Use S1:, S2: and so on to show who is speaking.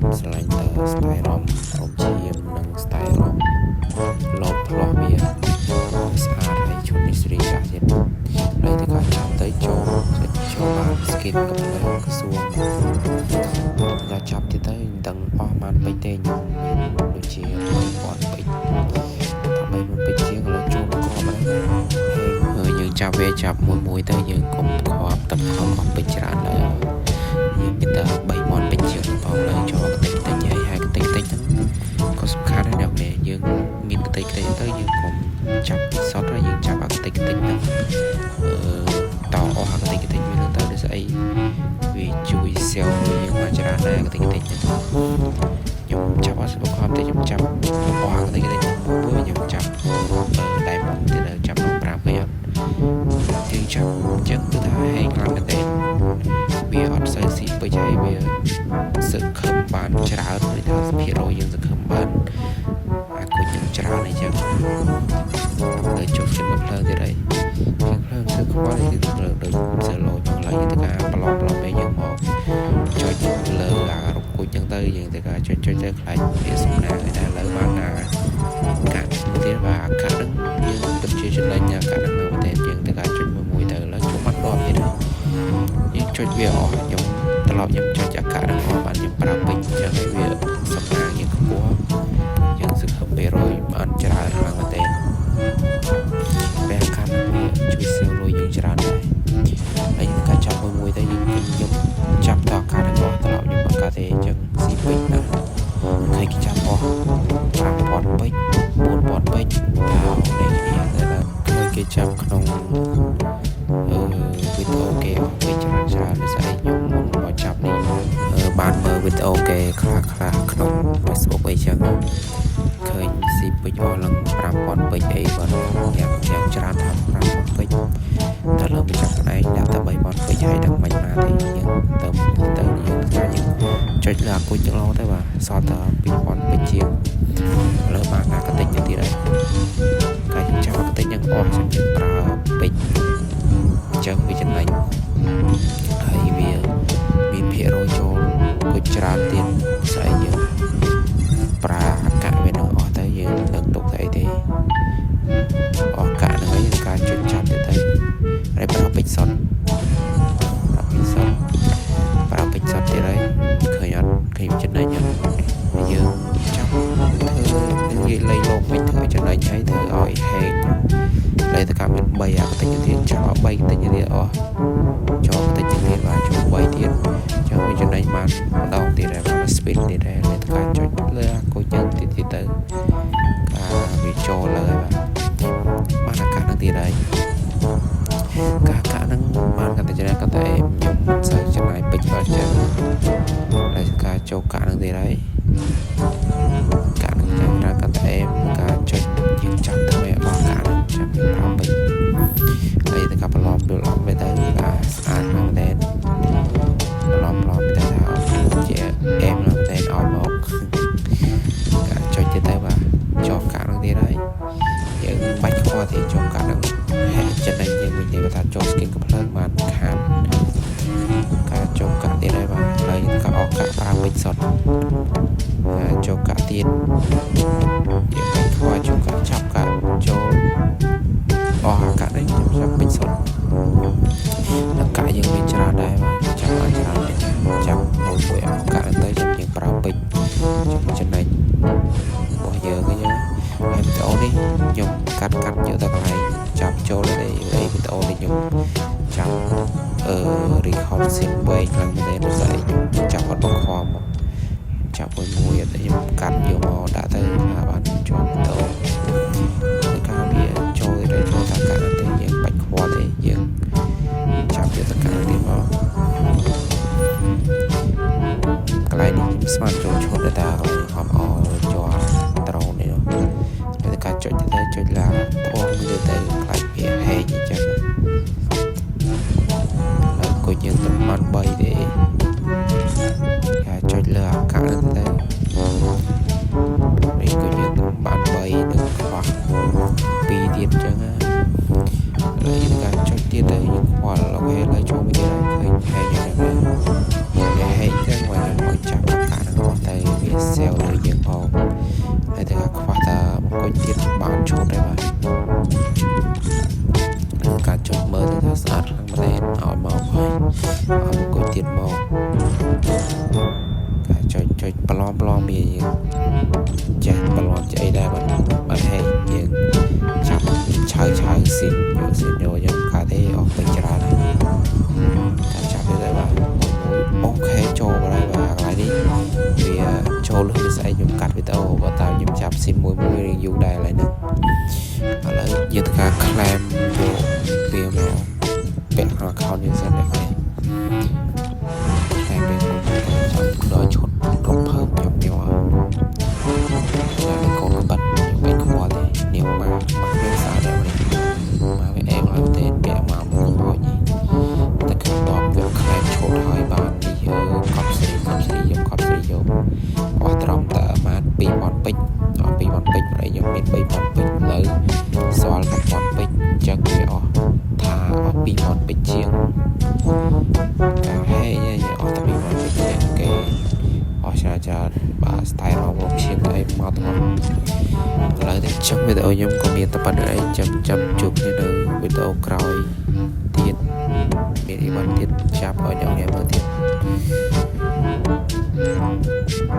S1: ខ្ញុំស្រឡាញ់តែ style រំរំឈាមនិង style រំលបផ្លោះវាស្អាតហើយឈុតនេះស្រីចាស់ទៀតហើយទៅការចាប់ទៅចូលចូលបាន skin កំភ្លើងក្រសួងដល់ចាប់ទៀតទៅមិនដឹងអស់បានពេជ្រទេខ្ញុំមានដូចជា3000ពេជ្រថា30,000ពេជ្រជាងឥឡូវចូលមកគ្រាប់ហ្នឹងហើយយើងចាប់វាចាប់មួយមួយទៅយើងកុំខំតំខំអស់ពេជ្រច្រើនឡើយយើងមានតែ3000ពេជ្រជាងផងឡើយចូលកតិចតិចហើយហើយកតិចតិចហ្នឹងក៏សំខាន់ដែរអ្នកនេះយើងមានកតិចតិចទៅយើងកុំចាប់ពីសតហើយយើងចាប់អាកតិចតិចហ្នឹងអឺតអស់អាកតិចតិចវានឹងទៅដូចស្អីវាជួយសែវលុយយើងមកច្រើនដែរកតិចតិចហ្នឹងខ្ញុំចាប់អត់សុខភាពទេខ្ញុំចាប់អស់អាកតិចតិចហ្នឹងមួយខ្ញុំចាប់អឺដៃមុនទៀតចាប់ដល់5គេអត់យើងចាប់អញ្ចឹងគឺថាហេងខ្លាំងមែនទែនវាអត់សូវស៊ីពេជ្រហើយវាសឹកខឹមបានច្រើនដូចថាភាគរយយើងសង្ឃឹមបានអាគុជនឹងច្រើនអីចឹងទៅចុះជិតកំភ្លើងទៀតហើយកំភ្លើងសឹកខ្វល់នេះគឺភ្លើងដូចសើលយផងឡើយយើងទៅការប្រឡំប្រឡំឯងយើងមកចុចលើអារគុជចឹងទៅយើងទៅការចុចចុចទៅខ្លាចវាសំណាងឯតែលើបានណាកាក់ទៀតបាទអាកាក់ហ្នឹងយើងពិតជាចំណេញអាកាក់ហ្នឹងណាស់មែនយើងទៅការចុចមួយមួយទៅឡើយជុំអត់ដបទៀតហើយយើងចុចវាអស់ខ្ញុំត្រឡប់ខ្ញុំចុចអាកាក់ហ្នឹងអស់បានខ្ញុំប្រើពេជ្រចឹងហើយវាសំណាងយើងខ្ពស់យើងសង្ឃឹមភាគរយបានច្រើនខ្លាំងមែនទែនពេលអាកាក់ហ្នឹងវាជួយសៀវលុយយើងច្រើនដែរហើយយើងការចាប់មួយមួយទៅយើងខ្ញុំចាប់តអាកាក់ហ្នឹងអស់ត្រឡប់ខ្ញុំបង្កើតទេអញ្ចឹងស៊ីពេជ្រណាស់ឃើញគេចាប់អស់5000ពេជ្រ4000ពេជ្រថានេះគ្នាតែឃើញគេចាប់ក្នុងអឺវីដេអូគេអស់ពេជ្រច្រើនច្រើនដោយសារខ្ញុំមុនមកចាប់នេះបានមើលវីដេអូគេខ្លះខ្លះក្នុង Facebook អីចឹងឃើញស៊ីពេជ្រអស់ឡើង5000ពេជ្រអីបាទយ៉ាងយ៉ាងច្រើនថា5000ពេជ្រតែលើមកចាប់ខ្លួនឯងដាក់តែ3000ពេជ្រហើយដឹងមិនមកទេយើងទៅទៅយើងថាយើងចុចលើអាគុជចឹងឡងទៅបាទសល់តែ2000ពេជ្រជាងឥឡូវបានអាកតិចទៀតហើយកាយយើងចាប់អាកតិចនឹងអស់ចាំយើងប្រើពេជ្រអញ្ចឹងវាចំណេញហើយវាមានភាគរយចូលគុជច្រើនទៀតស្អីយើងប្រើអាកាវានឹងអស់ទៅយើងនឹងទុកទៅអីទេអស់កាក់ហ្នឹងហើយការចុចចាប់ទៅទៅហើយប្រើពេជ្រសុទ្ធប្រើពេជ្រសុទ្ធប្រើពេជ្រសុទ្ធទៀតហើយឃើញអត់ឃើញចំណេញអត់យើងចាប់ធ្វើនិយាយលេងលោកមិនធ្វើឲ្យចំណេញហើយធ្វើឲ្យហេងលេតកម្មមាន3អាកតិចទៀតចាប់ឲ្យ3កតិចទៀតអស់ចូលកតិចទៀតបាទចូល3ទៀតចឹងវាចំណេញបានម្ដងទៀតហើយបាន speed ទៀតហើយលេតការចុចលើអាកូចឹងទៀតទៀតទៅការវាចូលលើហើយបាទបានអាកាសនឹងទៀតហើយការកាក់ហ្នឹងបានកាន់តែច្រើនកាន់តែខ្ញុំមិនសូវចំណាយពេជ្រអត់ចឹងហើយការចូលកាក់ហ្នឹងទៀតហើយកាក់ហ្នឹងចាំច្រើនកាន់តែអេមការចុចយើងចាំធ្វើឲ្យអស់កាក់ហ្នឹងចាំយើងប្រើពេជ្រហើយទៅការប្រឡំប្រឡំទៅការស្អាតខ្លាំងមែនប្រឡំប្រឡំទៅថាជាអេមខ្លាំងមែនឲ្យមកការចុចទៀតទៅបាទចូលកាក់ហ្នឹងទៀតហើយយើងបាច់ខ្វល់ទេចូលកាក់ហ្នឹងហេតុចំណេញយើងវិញទេបើថាចូល skin កំភ្លើងបានខាតការចូលកាក់ទៀតហើយបាទហើយក៏អស់កាក់ប្រើពេជ្រសុទ្ធការចូលកាក់ទៀតយើងបាច់ខ្វល់ចូលកាក់ចាប់កាក់ចូលអស់អាកាក់នេះខ្ញុំចាប់ពេជ្រសុទ្ធដល់កាក់យើងមានច្រើនដែរបាទចាប់បានច្រើនដែរចាប់មួយមួយអស់កាក់ទៅចាំយើងប្រើពេជ្រចំណេញរបស់យើងហ្នឹងហើយវីដេអូនេះខ្ញុំកាត់កាត់យកតែកន្លែងចាប់ចូលទេអីវីដេអូនេះខ្ញុំចាប់អឺ record scene វែងខ្លាំងមែនទេដោយសារខ្ញុំចាប់អត់បង្ខំមកចាប់មួយមួយអត់ខ្ញុំកាត់យកមកដាក់ទៅថាបានជាប់វីដេអូតែការវាចូលទៅចូលតាកាត់ទេយើងបាច់ខ្វល់ទេយើងចាប់យកតកាទៀតមកកន្លែងនេះខ្ញុំស្មានចូលឈុតដែរតាកន្លែងហំអជាប់ត្រូននេះនោះតែការចុចទៅចុចឡាត្បងមួយទៅខ្លាចវាហែកអញ្ចឹងហើយគុជយើងទៅបាន3ទេការចុចលើអាកាសហ្នឹងទៅនេះគុជយើងទៅបាន3នឹងខ្វះ2ទៀតអញ្ចឹងណាហើយការចុចទៀតទៅយើងខ្វល់OK ឥឡូវចូលមួយទៀតហើយឃើញហែកយ៉ាងហ្នឹងវាហែកចឹងមកខ្ញុំឲ្យចាប់អាកាសហ្នឹងអស់ទៅ ឡំប្លំវាយើងចេះបន្លំជាអីដែរបាទបាទហេយើងចាប់ឆៅឆៅស៊ីនយកស៊ីនយកយើងកាទេអស់ពេជ្រច្រើនហើយតែចាប់វាទៅបាទ OK ចូលមកហើយបាទកន្លែងនេះវាចូលលុះវាស្អែកខ្ញុំកាត់វីដេអូបើតាមខ្ញុំចាប់ស៊ីនមួយមួយរៀងយូរដែរឥឡូវហ្នឹងឥឡូវយើងធ្វើការ claim យកវាមកពាក់ក្នុង account យើងសិនដែរ claim វាមួយមួយចាំដល់ឈុតរំភើបខ្ញុំយកតែកូនក្បិតខ្ញុំមិនខ្វល់ទេនេះមកមកវាស្អាតដែរនេះមកវាអេមឡើងទេពាក់មកមកខូចតែខ្ញុំតបវា claim ឈុតហើយបាននេះកប់សេរីកប់សេរីយកកប់សេរីយកអស់ត្រឹមតែប្រហែល2000ពេជ្រអស់2000ពេជ្រហើយខ្ញុំមាន3000ពេជ្រលើសល់1000ពេជ្រអញ្ចឹងវាអស់ថាអស់2000ពេជ្រជាងការហេអស់តែ2000ពេជ្រជាងគេអស់ច្រើនច្រើនបាទ style រមឈាមអីមកទាំងអស់ឥឡូវតែចឹងវីដេអូខ្ញុំក៏មានតែប៉ុណ្្នឹងឯងចាំចាំជួបគ្នានៅវីដេអូក្រោយទៀតមានអីបានទៀតចាប់ឲ្យអ្នកមើលទៀត។